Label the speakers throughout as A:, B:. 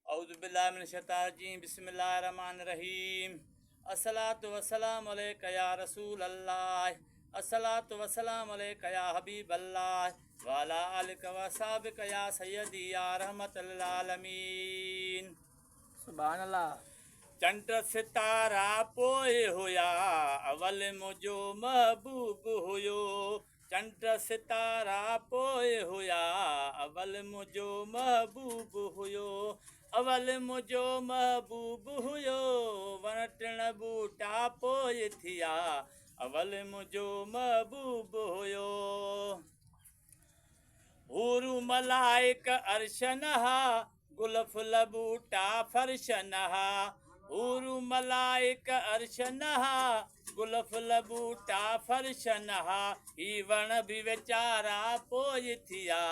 A: اعوذ بالله من الشيطان الرجيم بسم الله الرحمن الرحيم الصلاة والسلام عليك يا رسول الله الصلاة والسلام عليك يا حبيب الله وعلى آلك واصحابك يا سيدي يا رحمت للعالمين
B: سبحان الله.
A: چنڊ ستارا پوء هيا اول منهنجو محبوب هيو چنڊ ستارا پوء هيا اول منهنجو محبوب هيو اول منهنجو محبوب هيو وڻ ٽڻ ٻوٽا پوء ٿيا اول منهنجو محبوب هيو حورون ملائڪ عرش نه ها، گل ڦل ٻوٽا فرش نه ها. حورون ملائڪ عرش نه ها، گل ڦل ٻوٽا فرش نه ها. هي وڻ به ويچارا پوء ٿيا،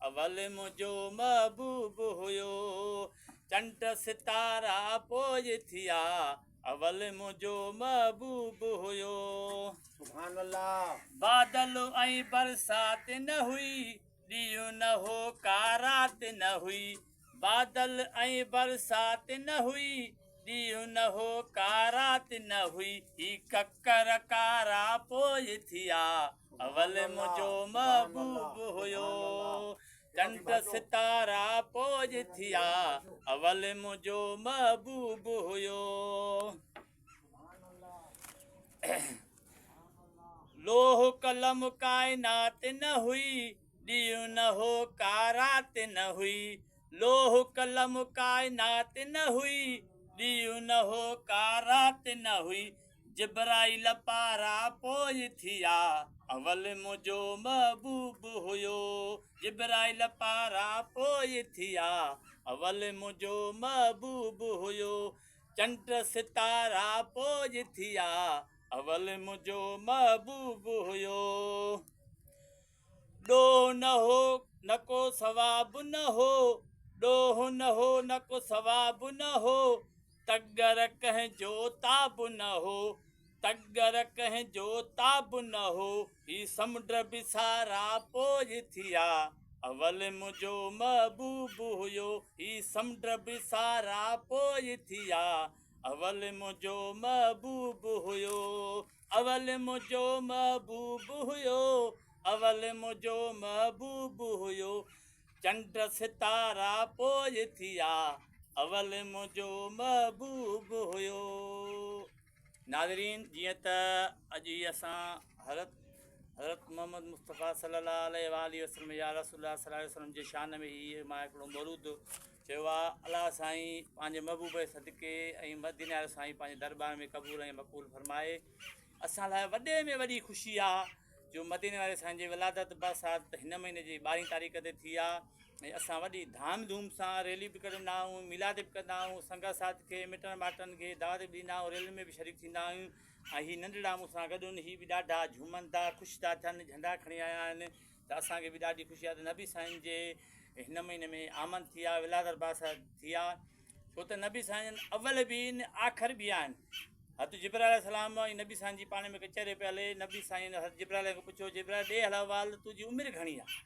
A: اول منهنجو محبوب هيو. چنڊ ستارا پوء ٿيا، اول منهنجو محبوب هيو.
C: سبحان الله.
A: بادل ۽ برسات نه هئي، ڏينهن نه هو ڪا رات نه هئي. بادل ۽ برسات نه هئي، ڏينهن نه هو ڪا رات نه هئي. هي ڪڪر ڪارا پوء ٿيا، اول منهنجو محبوب هيو. چنڊ ستارا پوء ٿيا، اول منهنجو محبوب هيو. لوح قلم ڪائنات نه هئي، ڏينهن نه هو ڪا رات نه هئي. لوح قلم ڪائنات نه هئي، ڏينهن نه هو ڪا رات نه هئي. جبرائيل پارا پوء ٿيا، اول منهنجو محبوب هيو. جبرائيل پارا پوء ٿيا، اول منهنجو محبوب هيو. چنڊ ستارا پوء ٿيا، اول منهنجو محبوب هيو. ڏوهه نه هو نه ڪو ثواب نه هو، ڏوهه نه هو نه ڪو ثواب نه هو، تڳر ڪنهن جو تاب نه هو، تڳر ڪنهن جو تاب نه هو، هي سمنڊ به سارا پوء ٿيا، اول منهنجو محبوب هيو، هي سمنڊ به سارا پوء ٿيا، اول منهنجو محبوب هيو، اول منهنجو محبوب هيو، اول منهنجو محبوب هيو. چنڊ ستارا پوء ٿيا، اول منهنجو محبوب هيو. ناظرين جيئن ته اڄ هي اسان حضرت حضرت محمد مصطفيٰ صلي الله عليه واٰله وسلم يا رسول الله صلي الله عليه وسلم جي شان ۾ هي مان هڪڙو مولود چيو آ الله سائين پنهنجي محبوب جي صدقي ۽ مديني واري سائين پنهنجي درٻار ۾ قبول ۽ مقبول فرمائي اسان لاء وڏي ۾ وڏي خوشي آ جو مديني واري سائين جي ولادت برسات هن مهيني جي ٻارهين تاريخ تي ٿي آ ۽ اسان وڏي ڌام ڌوم سان ريلي به ڪڍندا آهيون ميلاد به ڪندا آهيون سنگت ساٿ کي مٽن مائٽن کي دعوت به ڏيندا آهيون ريلين ۾ به شريڪ ٿيندا آهيون ۽ هي ننڍڙا مون سان گڏ آهن هي به ڏاڍا جهومن ٿا خوش ٿا ٿين جهنڊا کڻي آيا آهن ته اسان کي به ڏاڍي خوشي آهي ته نبي سائين جي هن مهيني ۾ آمد ٿي آهي ولادت باسات ٿي آهي ڇو ته نبي سائين جن اول به آهن آخر به آهن حضرت جبرائيل عليه السلام ۽ نبي سائين جي پاڻ ۾ ڪچهري پئي هلي نبي سائين حضرت جبرائيل کي پڇيو جبرائيل ڏي هل احوال تنهنجي عمر گهڻي آهي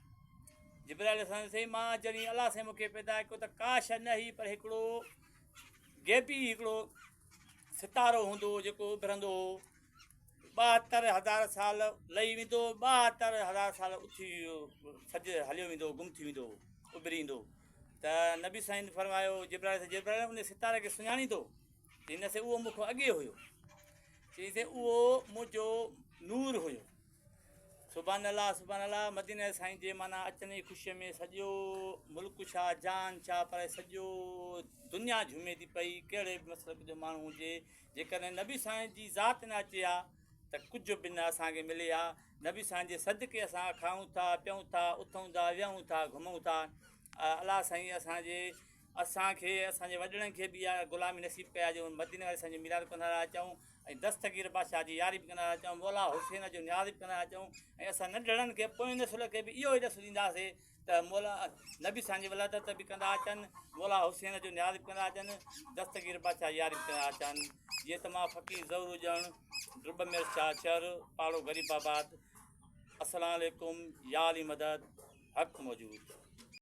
A: جبرائيل عليه السلام سائين مان جڏهن الله سائين مونکي پيدا ڪيو ته ڪا شيء نه هئي پر هڪڙو غيبي هڪڙو ستارو هوندو هو جيڪو اڀرندو هو 72 هزار سال لهي ويندو هو 72 هزار سال اٿي سج هليو ويندو هو گم ٿي ويندو هو اڀري ايندو هو ته نبي سائين فرمايو جبرائيل سان جبرائيل ان ستاري کي سڃاڻيندو چي نه سائين اهو مون کان اڳي هيو چي سائين اهو منهنجو نور هيو سبحان الله سبحان الله مدينه سائين جي معنيٰ اچڻ جي خوشي ۾ سڄو ملڪ ڇا جهان ڇا پر سڄو دنيا جهومي ٿي پئي ڪهڙي به مسلڪ جو ماڻهو هجي جيڪڏهن نبي سائين جي ذات نه اچي ها ته ڪجهه به نه اسان کي ملي ها نبي سائين جي صدقي اسان کائون ٿا پيئون ٿا اٿون ٿا ويهون ٿا گهمون ٿا الله سائين اسان جي اسان کي اسان جي وڏڙن کي به اها غلامي نصيب ڪئي آهي جو مديني واري سائين جو ميلاد ڪندا رهيا اچون ۽ دستگير بادشاهه جي ياري به ڪندا رهيا اچون مولا حسين جو نياز به ڪندا رهيا اچون ۽ اسان ننڍڙن کي پوئين نسل کي به اهو ئي ڏس ڏينداسي ته مولا نبي سائين جي ولادت به ڪندا اچن مولا حسين جو نياز به ڪندا اچن دستگير بادشاهه جي ياري به ڪندا اچن جيئن ته مان فقير ظهور هجڻ ڊرٻ مير شاهه شهر پاڙو غريب آباد السلام عليڪم يا علي مدد حق موجود.